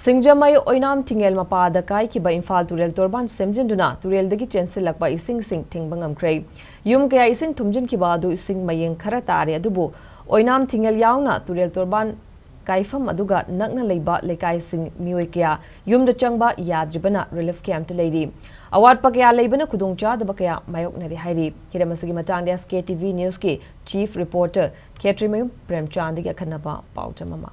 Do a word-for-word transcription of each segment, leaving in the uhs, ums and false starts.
ꯁꯤꯡꯖꯃꯩ ꯑꯣꯏꯅꯥꯝ ꯊꯤꯡꯉꯦꯜ ꯃꯄꯥꯗ ꯀꯥꯏꯈꯤꯕ ꯏꯝꯐꯥꯜ ꯇꯨꯔꯦꯜ ꯇꯣꯔꯕꯥꯟ ꯁꯦꯝꯖꯤꯟꯗꯨꯅ ꯇꯨꯔꯦꯜꯗꯒꯤ ꯆꯦꯟꯁꯤꯜꯂꯛꯄ ꯏꯁꯤꯡꯁꯤꯡ ꯊꯤꯡꯕ ꯉꯝꯈ꯭ꯔꯦ꯫ ꯌꯨꯝ ꯀꯌꯥ ꯏꯁꯤꯡ ꯊꯨꯝꯖꯤꯟꯈꯤꯕ ꯑꯗꯨ ꯏꯁꯤꯡ ꯃꯌꯦꯡ ꯈꯔ ꯇꯥꯔꯦ, ꯑꯗꯨꯕꯨ ꯑꯣꯏꯅꯥꯝ ꯊꯤꯡꯉꯦꯜ ꯌꯥꯎꯅ ꯇꯨꯔꯦꯜ ꯇꯣꯔꯕꯥꯟ ꯀꯥꯏꯐꯝ ꯑꯗꯨꯒ ꯅꯛꯅ ꯂꯩꯕ ꯂꯩꯀꯥꯏꯁꯤꯡ ꯃꯤꯑꯣꯏ ꯀꯌꯥ ꯌꯨꯝꯗ ꯆꯪꯕ ꯌꯥꯗ꯭ꯔꯤꯕꯅ ꯔꯤꯂꯤꯐ ꯀꯦꯝꯞꯇ ꯂꯩꯔꯤ꯫ ꯑꯋꯥꯠꯄ ꯀꯌꯥ ꯂꯩꯕꯅ ꯈꯨꯗꯣꯡꯆꯥꯗꯕ ꯀꯌꯥ ꯃꯥꯌꯣꯛꯅꯔꯤ ꯍꯥꯏꯔꯤ꯫ ꯍꯤꯔꯝ ꯑꯁꯤꯒꯤ ꯃꯇꯥꯡꯗ SKTV Newsꯀꯤ chief reporter ꯈꯦꯇ꯭ꯔꯤꯃꯌꯨꯝ ꯄ꯭ꯔꯦꯝꯆꯥꯟꯗꯒꯤ ꯑꯈꯟꯅꯕ ꯄꯥꯎꯗꯝ ꯑꯃ꯫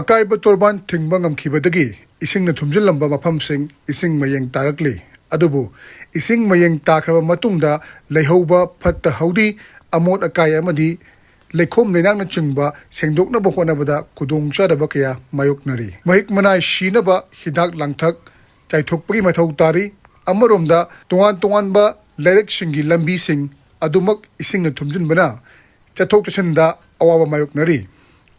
ꯑꯀꯥꯏꯕ ꯇꯣꯔꯕꯥꯟ ꯊꯤꯡꯕ ꯉꯝꯈꯤꯕꯗꯒꯤ ꯏꯁꯤꯡꯅ ꯊꯨꯝꯖꯤꯜꯂꯝꯕ ꯃꯐꯝꯁꯤꯡ ꯏꯁꯤꯡ ꯃꯌꯦꯡ ꯇꯥꯔꯛꯂꯤ꯫ ꯑꯗꯨꯕꯨ ꯏꯁꯤꯡ ꯃꯌꯦꯡ ꯇꯥꯈ꯭ꯔꯕ ꯃꯇꯨꯡꯗ ꯂꯩꯍꯧꯕ ꯐꯠꯇ ꯍꯥꯎꯗꯤ, ꯑꯃꯣꯠ ꯑꯀꯥꯏ ꯑꯃꯗꯤ ꯂꯩꯈꯣꯝ ꯂꯩꯅꯥꯡꯅꯆꯤꯡꯕ ꯁꯦꯡꯗꯣꯛꯅꯕ ꯍꯣꯠꯅꯕꯗ ꯈꯨꯗꯣꯡꯆꯥꯗꯕ ꯀꯌꯥ ꯃꯥꯌꯣꯛꯅꯔꯤ꯫ ꯃꯍꯤꯛ ꯃꯅꯥꯏ ꯁꯤꯅꯕ ꯍꯤꯗꯥꯛ ꯂꯥꯡꯊꯛ ꯆꯥꯏꯊꯣꯛꯄꯒꯤ ꯃꯊꯧ ꯇꯥꯔꯤ꯫ ꯑꯃꯔꯣꯝꯗ ꯇꯣꯉꯥꯟ ꯇꯣꯉꯥꯟꯕ ꯂꯩꯔꯛꯁꯤꯡꯒꯤ ꯂꯝꯕꯤꯁꯤꯡ ꯑꯗꯨꯃꯛ ꯏꯁꯤꯡꯅ ꯊꯨꯝꯖꯤꯟꯕꯅ ꯆꯠꯊꯣꯛ ꯆꯠꯁꯤꯟꯗ ꯑꯋꯥꯕ ꯃꯥꯌꯣꯛꯅꯔꯤ꯫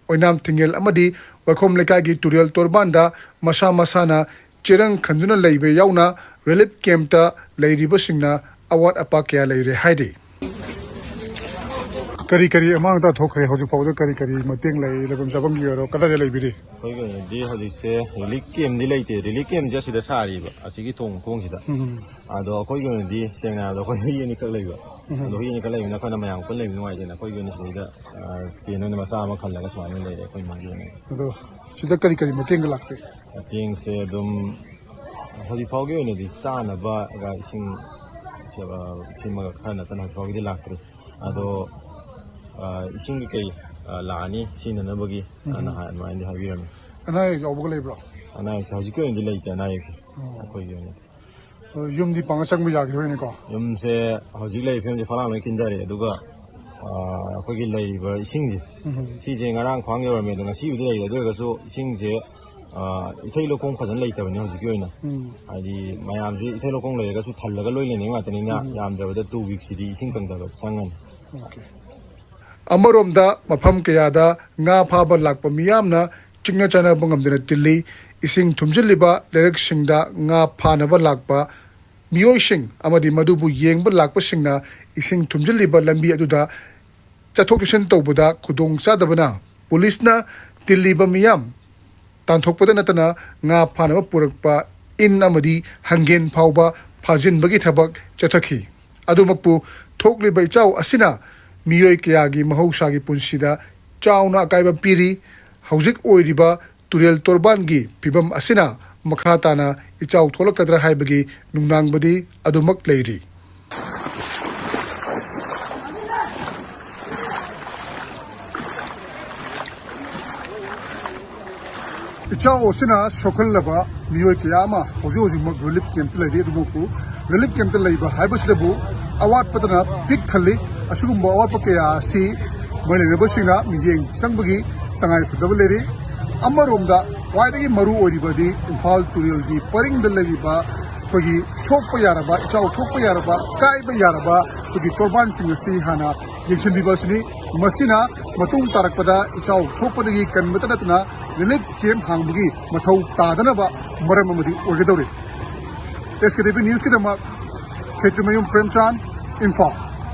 ꯑꯣꯏꯅꯥꯝ ꯊꯤꯡꯉꯦꯜ ꯑꯃꯗꯤ ꯋꯥꯏꯈꯣꯝ ꯂꯩꯀꯥꯏꯒꯤ ꯇꯨꯔꯦꯜ ꯇꯣꯔꯕꯥꯟꯗ ꯃꯁꯥ ꯃꯁꯥꯅ ꯆꯦꯔꯪ ꯈꯟꯗꯨꯅ ꯂꯩꯕ ꯌꯥꯎꯅ ꯔꯤꯂꯤꯐ ꯀꯦꯝꯞꯇ ꯂꯩꯔꯤꯕꯁꯤꯡꯅ ꯑꯋꯥꯠ ꯑꯄꯥ ꯀꯌꯥ ꯂꯩꯔꯦ ꯍꯥꯏꯔꯤ꯫ ꯀꯔꯤ ꯀꯔꯤ ꯑꯃꯥꯡ ꯑꯇꯥ ꯊꯣꯛꯈ꯭ꯔꯦ? ꯍꯧꯖꯤꯛ ꯐꯥꯎꯕꯗ ꯀꯔꯤ ꯀꯔꯤ ꯃꯇꯦꯡ ꯂꯩ? ꯂꯩꯐꯝ ꯆꯥꯐꯝꯒꯤ ꯑꯣꯏꯔꯣ, ꯀꯗꯥꯏꯗ ꯂꯩꯕꯤꯔꯤ? ꯑꯩꯈꯣꯏꯒꯤ ꯑꯣꯏꯅꯗꯤ ꯍꯧꯖꯤꯛꯁꯦ ꯔꯤꯂꯤꯐ ꯀꯦꯝꯞꯗꯤ ꯂꯩꯇꯦ꯫ ꯔꯤꯂꯤꯐ ꯀꯦꯝꯞꯁꯦ ꯑꯁꯤꯗ ꯁꯥꯔꯤꯕ, ꯑꯁꯤꯒꯤ ꯊꯣꯡ ꯃꯈꯣꯡꯁꯤꯗ꯫ ꯎꯝ꯫ ꯑꯗꯣ ꯑꯩꯈꯣꯏꯒꯤ ꯑꯣꯏꯅꯗꯤ ꯁꯦꯡꯅ ꯍꯥꯏꯔꯕꯗ ꯑꯩꯈꯣꯏ ꯍꯨꯏ ꯑꯅꯤꯈꯛ ꯂꯩꯕ꯫ ꯎꯝ꯫ ꯑꯗꯣ ꯍꯨꯏ ꯑꯅꯤꯈꯛ ꯂꯩꯕꯅꯤꯅ ꯑꯩꯈꯣꯏꯅ ꯃꯌꯥꯝ ꯄꯨꯟꯅ ꯂꯩꯕ ꯅꯨꯡꯉꯥꯏꯇꯦꯅ ꯑꯩꯈꯣꯏꯒꯤ ꯑꯣꯏꯅ ꯁꯤꯗꯩꯗ, ꯑ, ꯇꯦꯟ ꯑꯣꯏꯅ ꯃꯆꯥ ꯑꯃ ꯈꯜꯂꯒ ꯁꯨꯃꯥꯏꯅ ꯂꯩꯔꯦ ꯑꯩꯈꯣꯏ ꯏꯃꯥꯒꯤ ꯑꯣꯏꯅ꯫ ꯑꯗꯣ ꯁꯤꯗ ꯀꯔꯤ ꯀꯔꯤ ꯃꯇꯦꯡꯒ ꯂꯥꯛꯀꯦ? ꯃꯇꯦꯡꯁꯦ ꯑꯗꯨꯝ ꯍꯧꯖꯤꯛ ꯐꯥꯎꯒꯤ ꯑꯣꯏꯅꯗꯤ ꯆꯥꯅꯕꯒ ꯏꯁꯤꯡ, ꯑ, ꯁꯤꯃꯒ ꯈꯔ ꯅꯠꯇꯅ ꯍꯧꯖꯤꯛ ꯐꯥꯎꯒꯤꯗꯤ ꯂꯥꯛꯇ꯭ꯔꯤ꯫ ꯑꯗꯣ, ꯑ, ꯏꯁꯤꯡ ꯀꯩꯀꯩ, ꯑ, ꯂꯥꯛꯑꯅꯤ ꯁꯤꯖꯤꯟꯅꯅꯕꯒꯤ, ꯑ, ꯎꯝ꯫ ꯅꯍꯥꯟ ꯑꯗꯨꯃꯥꯏꯅꯗꯤ ꯍꯥꯏꯕꯤꯔꯝꯃꯤ꯫ ꯑꯅꯥ ꯑꯌꯦꯛ ꯌꯥꯎꯕꯒ ꯂꯩꯕ꯭ꯔꯣ? ꯑꯅꯥ ꯑꯌꯦꯛꯁꯦ ꯍꯧꯖꯤꯛꯀꯤ ꯑꯣꯏꯅꯗꯤ ꯂꯩꯇꯦ, ꯑꯅꯥ ꯑꯌꯦꯛꯁꯦ ꯑꯣ꯫ ꯑꯩꯈꯣꯏꯒꯤ ꯑꯣꯏꯅꯗꯤ꯫ ꯑꯗꯣ ꯌꯨꯝꯗꯤ ꯄꯥꯡꯅ ꯆꯪꯕ ꯌꯥꯈꯤꯔꯣꯏꯅꯦꯀꯣ? ꯌꯨꯝꯁꯦ ꯍꯧꯖꯤꯛ ꯂꯩꯔꯤꯕ ꯐꯤꯕꯝꯁꯦ ꯐꯛꯂꯥꯡ ꯂꯣꯏ ꯀꯤꯟꯊꯔꯦ, ꯑꯗꯨꯒ, ꯑ, ꯑꯩꯈꯣꯏꯒꯤ ꯂꯩꯔꯤꯕ ꯏꯁꯤꯡꯁꯦ, ꯎꯝ꯫ ꯁꯤꯁꯦ ꯉꯔꯥꯡ ꯈ꯭ꯋꯥꯡ ꯌꯧꯔꯝꯃꯦ, ꯑꯗꯣ ꯉꯁꯤꯕꯨꯗꯤ ꯂꯩꯔꯦ, ꯑꯗꯨ ꯑꯣꯏꯔꯒꯁꯨ ꯏꯁꯤꯡꯁꯦ, ꯑ, ꯏꯊꯩ ꯂꯧꯈꯣꯡ ꯐꯖꯅ ꯂꯩꯇꯕꯅꯤ ꯍꯧꯖꯤꯛꯀꯤ ꯑꯣꯏꯅ꯫ ꯎꯝ꯫ ꯍꯥꯏꯗꯤ ꯃꯌꯥꯝꯁꯦ ꯏꯊꯩ ꯂꯧꯈꯣꯡ ꯂꯩꯔꯒꯁꯨ ꯊꯜꯂꯒ ꯂꯣꯏ ꯂꯩꯅꯩ ꯉꯥꯛꯇꯅꯤꯅ, ꯎꯝ꯫ ꯌꯥꯝꯗ꯭ꯔꯕꯗ two weeks ꯁꯤꯗꯤ ꯏꯁꯤꯡ ꯀꯪꯗꯕ ꯆꯪꯉꯅꯤ꯫ ꯑꯣꯀꯦ꯫ ꯑꯃꯔꯣꯝꯗ ꯃꯐꯝ ꯀꯌꯥꯗ ꯉꯥ ꯐꯥꯕ ꯂꯥꯛꯄ ꯃꯤꯌꯥꯝꯅ ꯆꯤꯡꯅ ꯆꯥꯅꯕ ꯉꯝꯗꯅ ꯇꯤꯜꯂꯤ꯫ ꯏꯁꯤꯡ ꯊꯨꯝꯖꯤꯜꯂꯤꯕ ꯂꯩꯔꯛꯁꯤꯡꯗ ꯉꯥ ꯐꯥꯅꯕ ꯂꯥꯛꯄ ꯃꯤꯑꯣꯏꯁꯤꯡ ꯑꯃꯗꯤ ꯃꯗꯨꯕꯨ ꯌꯦꯡꯕ ꯂꯥꯛꯄꯁꯤꯡꯅ ꯏꯁꯤꯡ ꯊꯨꯝꯖꯤꯜꯂꯤꯕ ꯂꯝꯕꯤ ꯑꯗꯨꯗ ꯆꯠꯊꯣꯛ ꯆꯠꯁꯤꯟ ꯇꯧꯕꯗ ꯈꯨꯗꯣꯡ ꯆꯥꯗꯕꯅ ꯄꯨꯂꯤꯁꯅ ꯇꯤꯜꯂꯤꯕ ꯃꯤꯌꯥꯝ ꯇꯥꯟꯊꯣꯛꯄꯗ ꯅꯠꯇꯅ ꯉꯥ ꯐꯥꯅꯕ ꯄꯨꯔꯛꯄ ꯏꯟ ꯑꯃꯗꯤ ꯍꯪꯒꯦꯟ ꯐꯥꯎꯕ ꯐꯥꯖꯤꯟꯕꯒꯤ ꯊꯕꯛ ꯆꯠꯊꯈꯤ꯫ ꯑꯗꯨꯃꯛꯄꯨ ꯊꯣꯛꯂꯤꯕ ꯏꯆꯥꯎ ꯑꯁꯤꯅ ꯃꯤꯑꯣꯏ ꯀꯌꯥꯒꯤ ꯃꯍꯧꯁꯥꯒꯤ ꯄꯨꯟꯁꯤꯗ ꯆꯥꯎꯅ ꯑꯀꯥꯏꯕ ꯄꯤꯔꯤ꯫ ꯍꯧꯖꯤꯛ ꯑꯣꯏꯔꯤꯕ ꯇꯨꯔꯦꯜ ꯇꯣꯔꯕꯥꯟꯒꯤ ꯐꯤꯕꯝ ꯑꯁꯤꯅ ꯃꯈꯥ ꯇꯥꯅ ꯏꯆꯥꯎ ꯊꯣꯛꯂꯛꯀꯗ꯭ꯔꯥ ꯍꯥꯏꯕꯒꯤ ꯅꯨꯡꯅꯥꯡꯕꯗꯤ ꯑꯗꯨꯃꯛ ꯂꯩꯔꯤ꯫ ꯏꯆꯥꯎ ꯑꯁꯤꯅ ꯁꯣꯛꯍꯜꯂꯕ ꯃꯤꯑꯣꯏ ꯀꯌꯥ ꯑꯃ ꯍꯧꯖꯤꯛ ꯍꯧꯖꯤꯛꯃꯛ ꯔꯤꯂꯤꯐ ꯀꯦꯝꯞꯇ ꯂꯩꯔꯤ꯫ ꯑꯗꯨꯃꯛꯄꯨ ꯔꯤꯂꯤꯐ ꯀꯦꯝꯞꯇ ꯂꯩꯕ ꯍꯥꯏꯕꯁꯤꯗꯕꯨ ꯑꯋꯥꯠꯄꯗꯅ ꯄꯤꯛ ꯊꯜꯂꯤ꯫ ꯑꯁꯤꯒꯨꯝꯕ ꯑꯋꯥꯠꯄ ꯀꯌꯥ ꯑꯁꯤ ꯃꯔꯤ ꯂꯩꯅꯕꯁꯤꯡꯅ ꯃꯤꯠꯌꯦꯡ ꯆꯪꯕꯒꯤ ꯇꯉꯥꯏ ꯐꯗꯕ ꯂꯩꯔꯤ꯫ ꯑꯃꯔꯣꯝꯗ ꯈ꯭ꯋꯥꯏꯗꯒꯤ ꯃꯔꯨ ꯑꯣꯏꯔꯤꯕꯗꯤ ꯏꯝꯐꯥꯜ ꯇꯨꯔꯦꯜꯒꯤ ꯄꯔꯤꯡꯗ ꯂꯩꯔꯤꯕ ꯑꯩꯈꯣꯏꯒꯤ ꯁꯣꯛꯄ ꯌꯥꯔꯕ, ꯏꯆꯥꯎ ꯊꯣꯛꯄ ꯌꯥꯔꯕ, ꯀꯥꯏꯕ ꯌꯥꯔꯕ ꯑꯩꯈꯣꯏꯒꯤ ꯇꯣꯔꯕꯥꯟꯁꯤꯡ ꯑꯁꯤ ꯍꯥꯟꯅ ꯌꯦꯡꯁꯤꯟꯕꯤꯕ ꯑꯁꯤꯅꯤ꯫ ꯃꯁꯤꯅ ꯃꯇꯨꯡ ꯇꯥꯔꯛꯄꯗ ꯏꯆꯥꯎ ꯊꯣꯛꯄꯗꯒꯤ ꯀꯟꯕꯇ ꯅꯠꯇꯅ ꯔꯤꯂꯤꯐ ꯀꯦꯝꯞ ꯍꯥꯡꯕꯒꯤ ꯃꯊꯧ ꯇꯥꯗꯅꯕ ꯃꯔꯝ ꯑꯃꯗꯤ ꯑꯣꯏꯒꯗꯧꯔꯤ꯫ ꯑꯦꯁ ꯀꯦ ꯇꯤ ꯚꯤ ꯅ꯭ꯌꯨꯁꯀꯤꯗꯃꯛ ꯈꯦꯇ꯭ꯔꯤꯃꯌꯨꯝ ꯄ꯭ꯔꯦꯝꯆꯥꯟ, ꯏꯝꯐꯥꯜ꯫